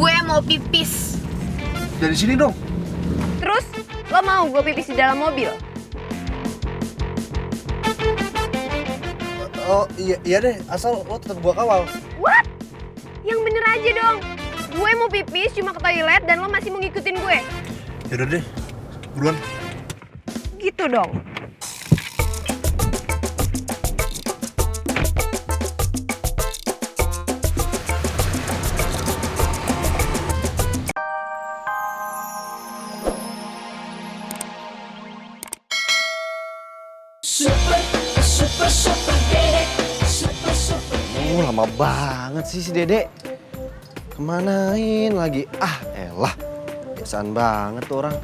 Gue mau pipis. Dari sini dong. Terus, lo mau gue pipis di dalam mobil? Oh iya deh, asal lo tetap gua kawal. What? Yang bener aja dong. Gue mau pipis cuma ke toilet dan lo masih mau ngikutin gue. Yaudah deh, buruan. Gitu dong. Lama banget sih si Dede. Kemanain lagi? Ah, elah. Biasaan banget tuh orang.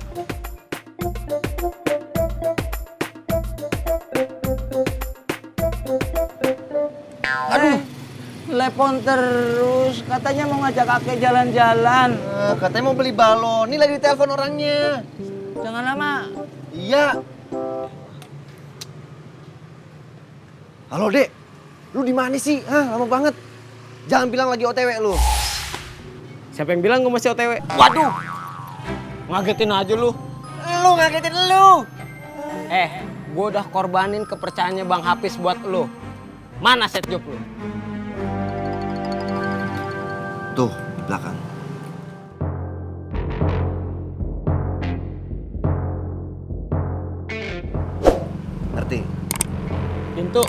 Aduh, telepon terus. Katanya mau ngajak kakek jalan-jalan. Katanya mau beli balon. Ini lagi ditelepon orangnya. Jangan lama. Iya. Halo, Dek. Lu di mana sih? Hah, lama banget. Jangan bilang lagi OTW lu. Siapa yang bilang gue masih OTW? Waduh, ngagetin aja lu. Lu ngagetin lu. Gue udah korbanin kepercayaannya Bang Hafiz buat lu. Mana set job lu? Tuh, di belakang. Ngerti? Pintu.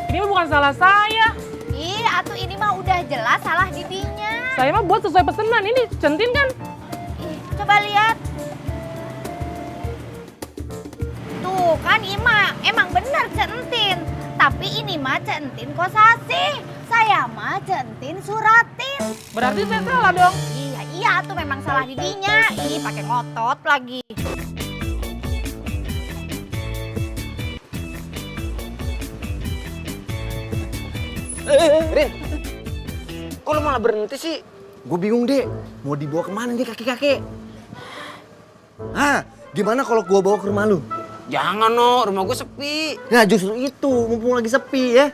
Ini mah bukan salah saya. Ih, atuh ini mah udah jelas salah didinya. Saya mah buat sesuai pesanan. Ini centin kan? Ih, coba lihat. Tuh kan Ima, emang bener centin. Tapi ini mah centin kosasi. Saya mah centin suratin. Berarti saya salah dong. Iya tuh memang salah didinya. Ih, pakai ngotot lagi. Rin, kok lu malah berhenti sih? Gue bingung, Dek. Mau dibawa kemana nih kakek-kakek? Ah, gimana kalau gue bawa ke rumah lu? Jangan no, rumah gue sepi. Nah, justru itu. Mumpung lagi sepi ya.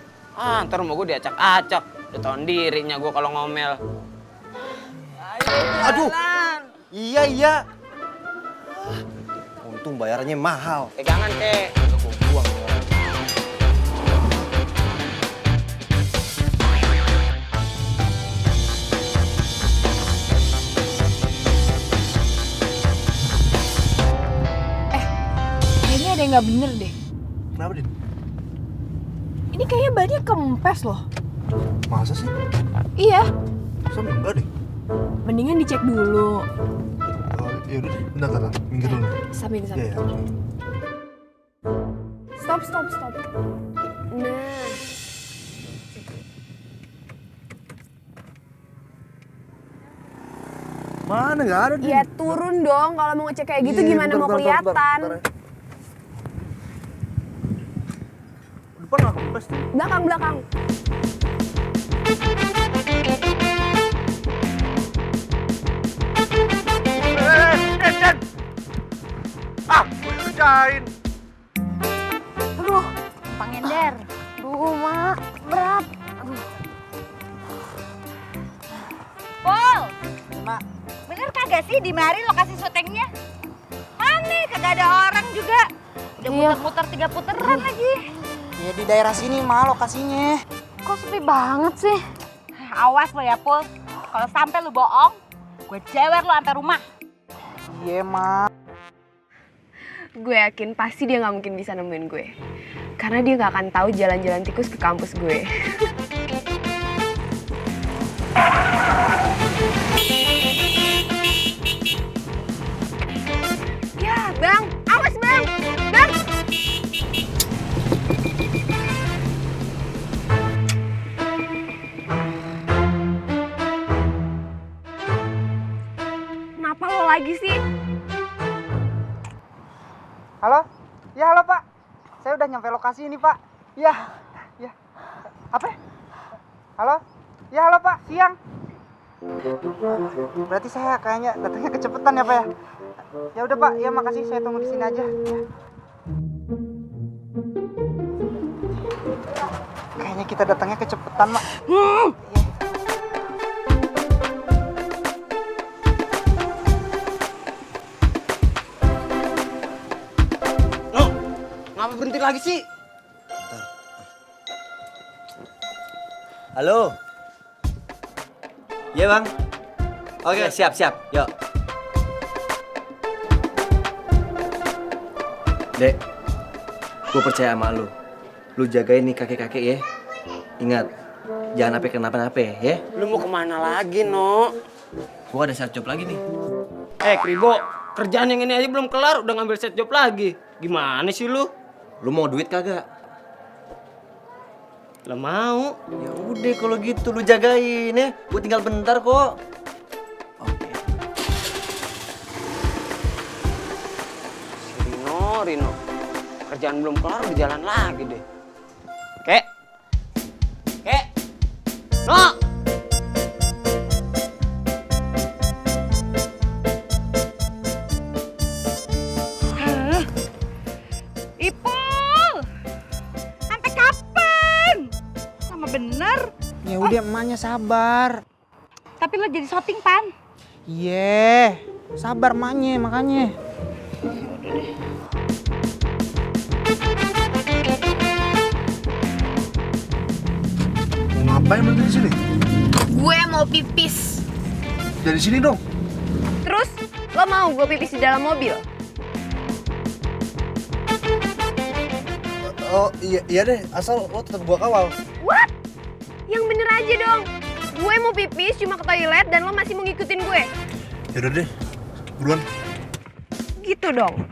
Ntar rumah gue diacak-acak. Udah tau dirinya gue kalau ngomel. Aduh. Iya. Untung bayarannya mahal. Pegangan, Kek. Agak gue buang. Kayaknya ada yang nggak bener deh. Kenapa, Din? Ini kayaknya bannya kempes loh. Masa sih? Iya, Sama enggak deh. mendingan dicek dulu. Oh, yaudah deh. Bentar. Minggir dulu. Samin. Iya. Stop. Nah. Mana nggak ada, Din? Ya turun dong, kalau mau ngecek kayak gitu Iya, gimana mau kelihatan? bentar ya. Depan nggak kempes tuh. Belakang. Den! Ah, gue kerjain. Aduh, Bang Ender. Aduh, Mak, berat. Aduh. Pol, Mak, bener kagak sih di mari lokasi syutingnya? Aneh, kagak ada orang juga. Udah muter-muter 3 puteran lagi. ya di daerah sini mah lokasinya. Kok sepi banget sih? Awas lo ya, Pul. Kalau sampai lu bohong, gue jewer lo sampai rumah. Iya, Mak. Gue yakin pasti dia nggak mungkin bisa nemuin gue. Karena dia nggak akan tahu jalan-jalan tikus ke kampus gue. Ya, Bang. Awas, Bang. Bang. Kenapa lo lagi sih? Halo? Ya, halo, Pak. Saya udah nyampe lokasi ini, Pak. Ya. Apa? Halo? Ya, halo, Pak. Siang. Berarti saya kayaknya datangnya kecepetan ya, Pak ya? Ya udah, Pak. Ya, makasih. Saya tunggu di sini aja. Ya. Kayaknya kita datangnya kecepetan, Mak. lagi sih? Halo. Iya bang. Oke siap. Yuk. Dek, gue percaya sama lu. Lu jagain nih kakek-kakek ya. Ingat, jangan sampai kenapa-napa ya. Lu mau kemana lagi, No? Gue ada side job lagi nih. Kribo, kerjaan yang ini aja belum kelar, udah ngambil set job lagi. Gimana sih lu? Lu mau duit kagak? Lah mau. Ya udah kalau gitu lu jagain ya. Gue tinggal bentar kok. Oke. Si Rino. Kerjaan belum kelar udah jalan lagi deh. Kek. No. Ipul, sampai kapan? Sama bener. Ya udah emaknya sabar. Tapi lo jadi syuting, Pan. Iya, sabar emaknya makanya. Ngapain berhenti di sini? Gue mau pipis. Dari sini dong. Terus, lo mau gue pipis di dalam mobil? Oh iya deh, asal lo tetap gua kawal. What? Yang bener aja dong. Gue mau pipis cuma ke toilet dan lo masih mau ngikutin gue. Yaudah deh, buruan. Gitu dong.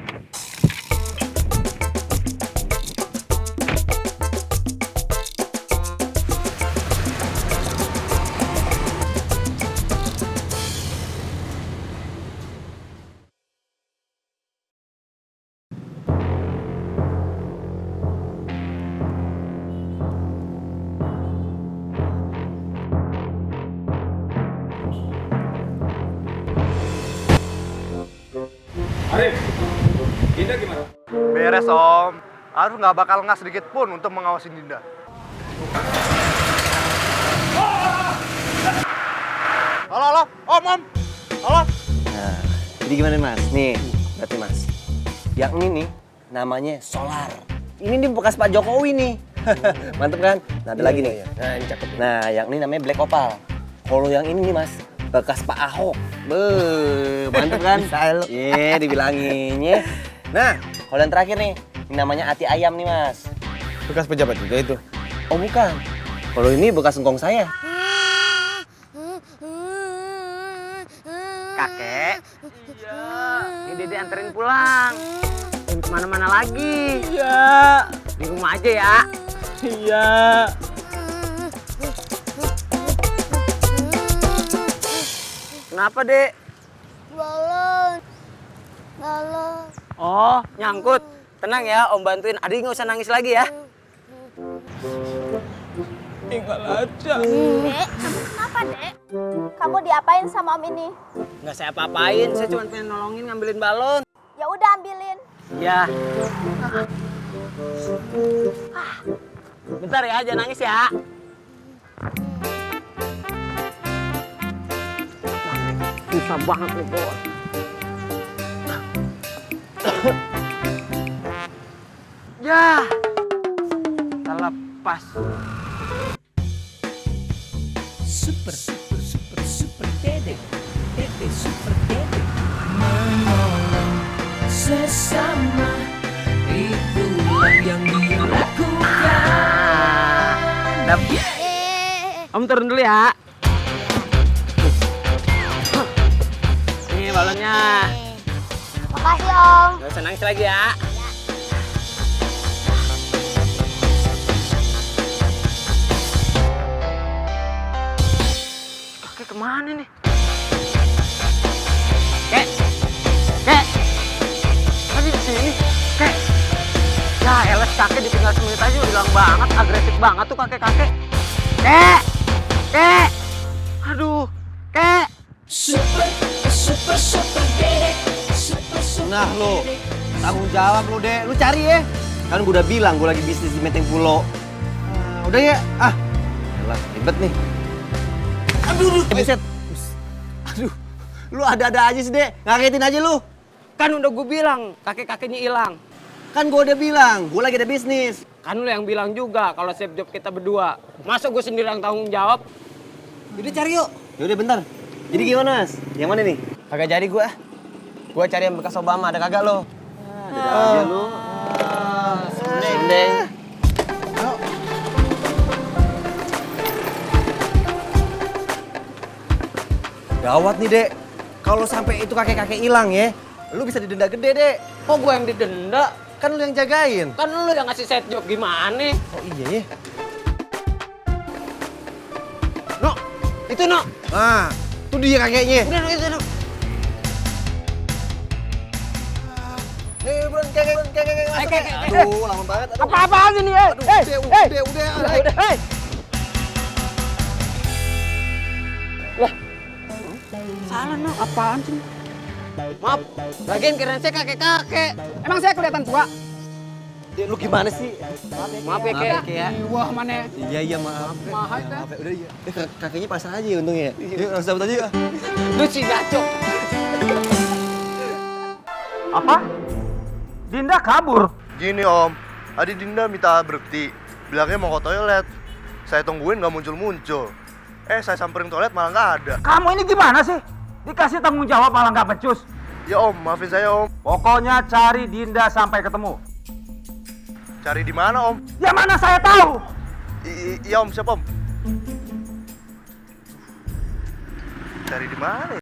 Beres Om. Arif nggak bakal sedikit pun untuk mengawasi Dinda. Halo, Om. Halo. Nah, jadi gimana mas? Nih, berarti mas. Yang ini nih, namanya solar. Ini nih bekas Pak Jokowi nih. Mantep kan? Nah, ada lagi nih. Nah, ini cakep. Nah, yang ini namanya Black Opal. Kalau yang ini nih mas, bekas Pak Ahok. Mantep kan? Iya, dibilangin ya. Nah, kalau yang terakhir nih, ini namanya ati ayam nih mas. Bekas pejabat juga itu. Oh bukan. Kalau ini bekas engkong saya. Kakek. Iya. Ini Dede anterin pulang. Jangan kemana-mana lagi. Iya. Di rumah aja ya. Iya. Kenapa, Dek? Balon. Oh, nyangkut. Tenang ya, Om bantuin. Adik nggak usah nangis lagi ya. Tinggal aja. Dek, kamu kenapa, Dek? Kamu diapain sama Om ini? Nggak saya apa-apain, saya cuma pengen nolongin ngambilin balon. Ya udah ambilin. Ya. Bentar ya, jangan nangis ya. Susah banget nih, Bos. Ya. Terlepas. Super Dede Super Dede menolong sesama, itulah yang dilakukan. Om turun dulu ya. Ini balonnya. Makasih, Om. Gak usah nangis lagi ya. Kakek kemana nih? Kek. Tadi di sini. Kek. Ya eles kakek ditinggal semenit aja udah hilang banget. Agresif banget tuh kakek-kakek. Kek. Aduh. Kek. Super Dede Nah lu, tanggung jawab lu deh. Lu cari ya. Kan gue udah bilang gue lagi bisnis di Menteng Pulo. Udah ya. Yalah, ribet nih. Aduh. Buset. Aduh. Lu ada-ada aja sih, Dek. Ngagetin aja lu. Kan udah gue bilang kakek-kakeknya hilang. Kan gue udah bilang, gue lagi ada bisnis. Kan lu yang bilang juga kalau save job kita berdua. Masa gue sendiri yang tanggung jawab? Yaudah cari yuk. Yaudah bentar. Jadi gimana Mas? Yang mana nih? Kagak jadi gue. Gue cari yang bekas Obama, ada kagak lo? Ada aja lu. Sendeng. Gawat nih, Dek. Kalau sampai itu kakek-kakek hilang ya, lu bisa didenda gede, Dek. Kok gue yang didenda? Kan lu yang jagain. Kan lu yang ngasih set job gimana? Oh iya ya. No, itu no. Ah, itu dia kakeknya. Udah no, itu no. Nih, buruan kakek masuk. Kakek. Aduh, lama banget. Aduh. Apa-apaan ini? Aduh, udah. Hei. Salah no, apaan sih? Maaf, lagian kirain saya kakek-kakek. Emang saya kelihatan tua? Dek, lu gimana sih? Maaf ya kek ya. Wah, mana? Iya, maaf. Maaf, ya. Maaf, udah iya. Kakeknya pasang aja untungnya. Yuk, langsung cabut aja yuk. Lu si gacok. Apa? Dinda kabur. Gini Om, tadi Dinda minta berhenti. Bilangnya mau ke toilet. Saya tungguin nggak muncul-muncul. Saya samperin toilet malah nggak ada. Kamu ini gimana sih? Dikasih tanggung jawab malah nggak becus. Ya Om, maafin saya Om. Pokoknya cari Dinda sampai ketemu. Cari di mana Om? Ya mana saya tahu. Iya Om, siapa Om? Cari di mana ya?